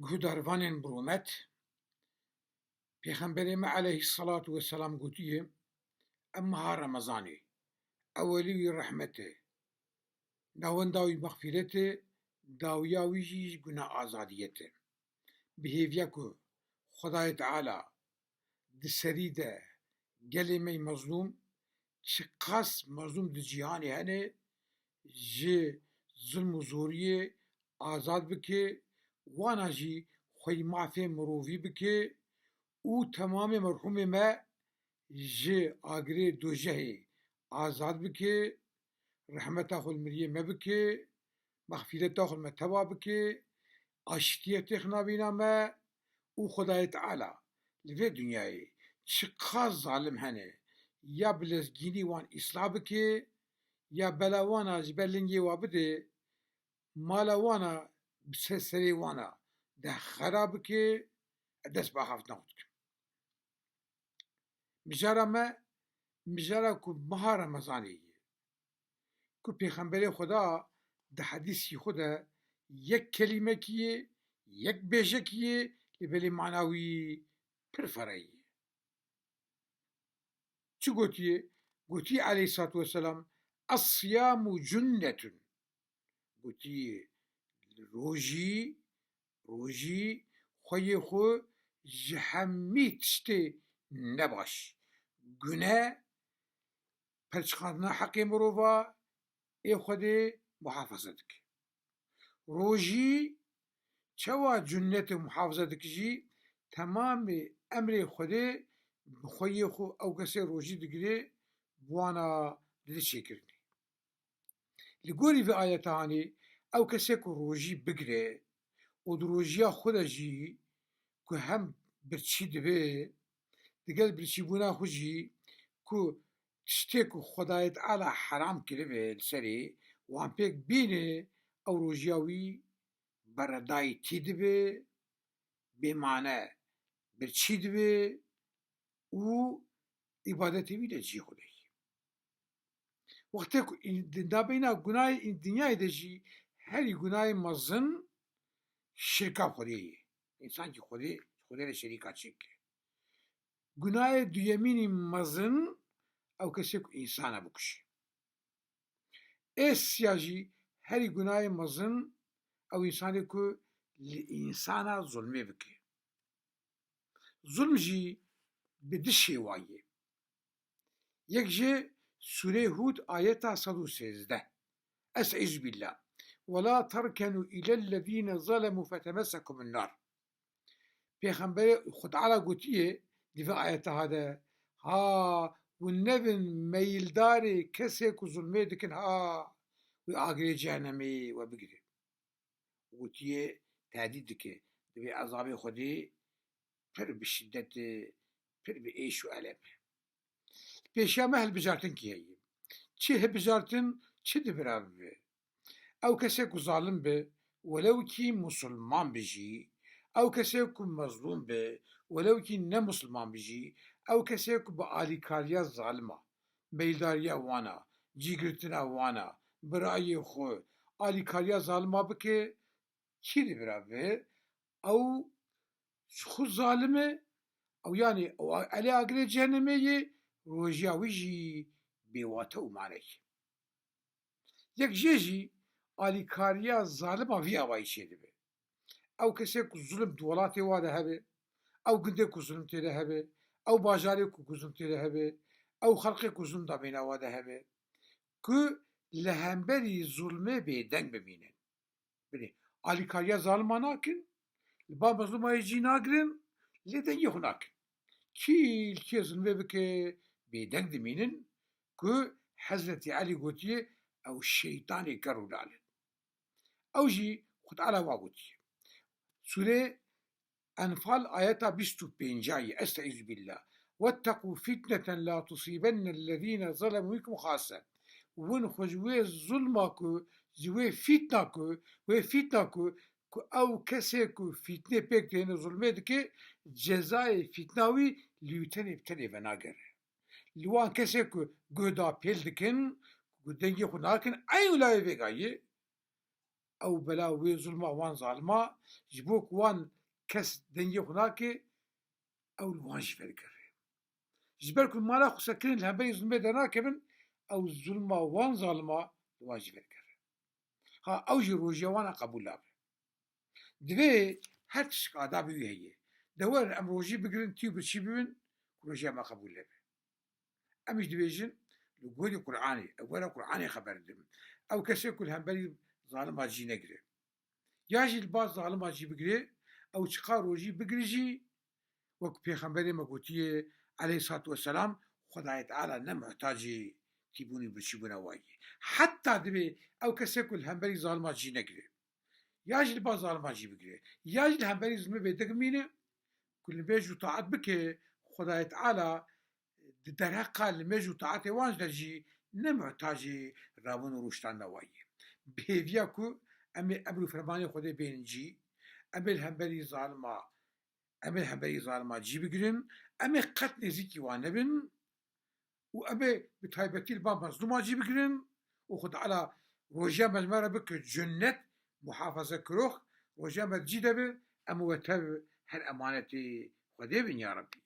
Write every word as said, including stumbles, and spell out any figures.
Guhdarvanên bi rûmet, Pêxemberê me aleyhisselatu vesselam gotiye, Ev meha Remezanê, ewelî wî rehmet e, navenda wî mexfîret e, dawiya wî jî ji guna azadiyet e. Bi hêviya ku Xwedayê Teala di serî de gelê me yê mezlûm, çiqas mezlûm di cîhanê hene, ji zilm û zoriyê azad bike, wana jî xweyî mafê mirovî bike û temamê merhûmê me ji agirê dojehê azad bike, rehmeta xwe li miriyê me bike, mexfîreta xwe li me teva bike, aştiyetê xwe nabîna me û Xwedayê Teala li vê dinyayê çiqas zalim hene, ya bi lezgînî wan îslah bike, ya bela wana ji ber lingê wa bide, mala wana bi ser serê wana de xera bike, ez dest bi axaftina xwe dikim. Mijara me, mijara ku meha Remezanê ye. Ku Pêxemberê Xweda di hedîsî xwe de yek kelîmekî ye, yek bêjekî ye, lê belê mana wî pir ferehî ye. Çi gotiye? Gotiye aleyhissalatu vesselam, "Es-siyamu cunnetun." Gotiye, rojî, rojî xweyê xwe ji hemî tiştê nebaş, gune, perçiqandina heqê mirova ê Xwedê muhafaza dike. Rojî çawa cunnetê muhafaza dike jî, temamê emrê Xwedê bi xweyê xwe ew kesê rojî digire, bi wana dide çêkirinê. Li gorî vê ayeta hanê, ew kesê ku rojî bigire û di rojiya xwe de jî ku hem birçî dibe, digel birçîbûna xwe jî ku tiştê ku Xwedayê Teala heram kiribe li serê, wan pêk bîne, ew rojiya wî beredayî tî dibe, bêmane birçî dibe û îbadetê wî li cihê xwe de ye. Wextê ku în-, di navbeyna gunahê în dinyayê de jî herî gunahê mezin şirka Xwedê ye. Însan jî Xwedê, Xwedê re şerîka çêke. Gunahê duyemînî mezin ew kesê ku însana bikuşe. Ê siya jî herî gunahê mezin ew însanê ku li însana zulmê bike. Zulm jî bi du şêwa ye. Yek ji Sûreyê Hûd ayeta sed û sêzdeh. Estaizu billah. "Ve la terkenu ilellezîne zalemû fetemessekumun nar." Pêxemberê Xwedê Teala gotiye di vê ayeta ha de, ha, hûn nebin meyildarê kesê ku zulmê dikin, ha, wê agirê cehennemê we bigire. Gotiye, tehdîd dike, divê ezabê Xwedê pir bi şiddet e, pir bi êş û elem e. Pêşiya me hilbijartinkî heye. Çi hilbijartin, çi dibira bibe? Ew kesê ku zalim be, welew kî musulman be jî, ew kesê ku mezlûm be, welew kî ne musulman be jî, ew kesê ku bi alîkariya zalima, meyldariya wana, cîgirtina wana, bi rayê xwe, alîkariya zalima bike, kî dibira be, ew ji xwe zalim e, ew yanî ew elê agirê cehennemê ye, rojiya wî jî bêwate û mane ye. Yek jê jî alîkariya zalima vî awayî çêdibe. Ew kesê ku zulm di welatê wa de hebe, ew gundê ku zulm tê de hebe, ew bajarê ku, ku zulm tê de hebe, ew xelqê ku zulm da beyna wa de hebe, ku li hemberî zulmê bêdeng bimînin. Binê, alîkariya zalima nakin, li ba mezlûma yê cî nagirin, lê dengê xwe nakin. Kî li kê zilmê bike, bêdeng dimînin ku Hezretî Elî gotiye, ew şeytanê ker û lal in. Ew jî Xwedê Teala wa gotiye. Sûrê Enfal ayeta bîst û pênca ye, Estaizu billah. "Wetteqû fitneten la tusîbennellezîne zelemû minkum xasse." Hûn xwe ji wê zulma ku, ji wê fîtna ku, wê fîtna ku, ku ew kesê ku fîtnê pêk dihêne, zulmê dike, cezayê fîtna wî li wî tenê bi tenê venagere. Li wan kesê ku guh da pêl dikin, ku dengê xwe nakin, eyn layê vêga ye, ew bela wê zulma wan zalima, ji bo ku wan kes dengê xwe nake, ew li wan jî vedigere. Ji ber ku mala xwe sekinî li hemberî zulmê dernakevin, ew zulma wan zalima li wan jî vedigere. Ha ew jî rojiya wan a qebûl nabe. Divê her tiştek adabê wî heye. De werin em rojî bigirin, tî û birçî bibin, ku rojiya me qebûl nebe. Em jî dibêjin, li gorî Qur'anê, ew were Qur'anê xeber didin. Ew kesê ku li hemberî zalima cî negire. Ya jî li ba zalima cî bigire, ew çiqa rojî bigire jî, wek Pêxemberê me gotiye, eleyhî salatu weselam, Xwedayê Teala ne muhtacê tîbûn û birçîbûna wa ye. Heta divê ew kesê ku li hemberî zalima cî negire, ya jî li ba zalima cî bigire, ya jî li hemberî zilmê bêdeng bimîne, ku limêj û taet bike, Xwedayê Teala di derheqa limêj û taetê wan ji der jî ne muhtacê rabûn û rûştandina wa ye. Bi hêviya ku em ê emr û fermanê Xwedê bênin cî, em ê li hemberî zalima, em ê li hemberî zalima cî bigirin, em ê qet nêzîkî wan nebin û em ê bi taybetî li ba mezlûma cî bigirin û Xwedê Teala rojiya me ji me re bike cennet, muhafaza kirox, rojiya me cî de be, em û we tev her emanetê Xwedê bin ya Rebbî.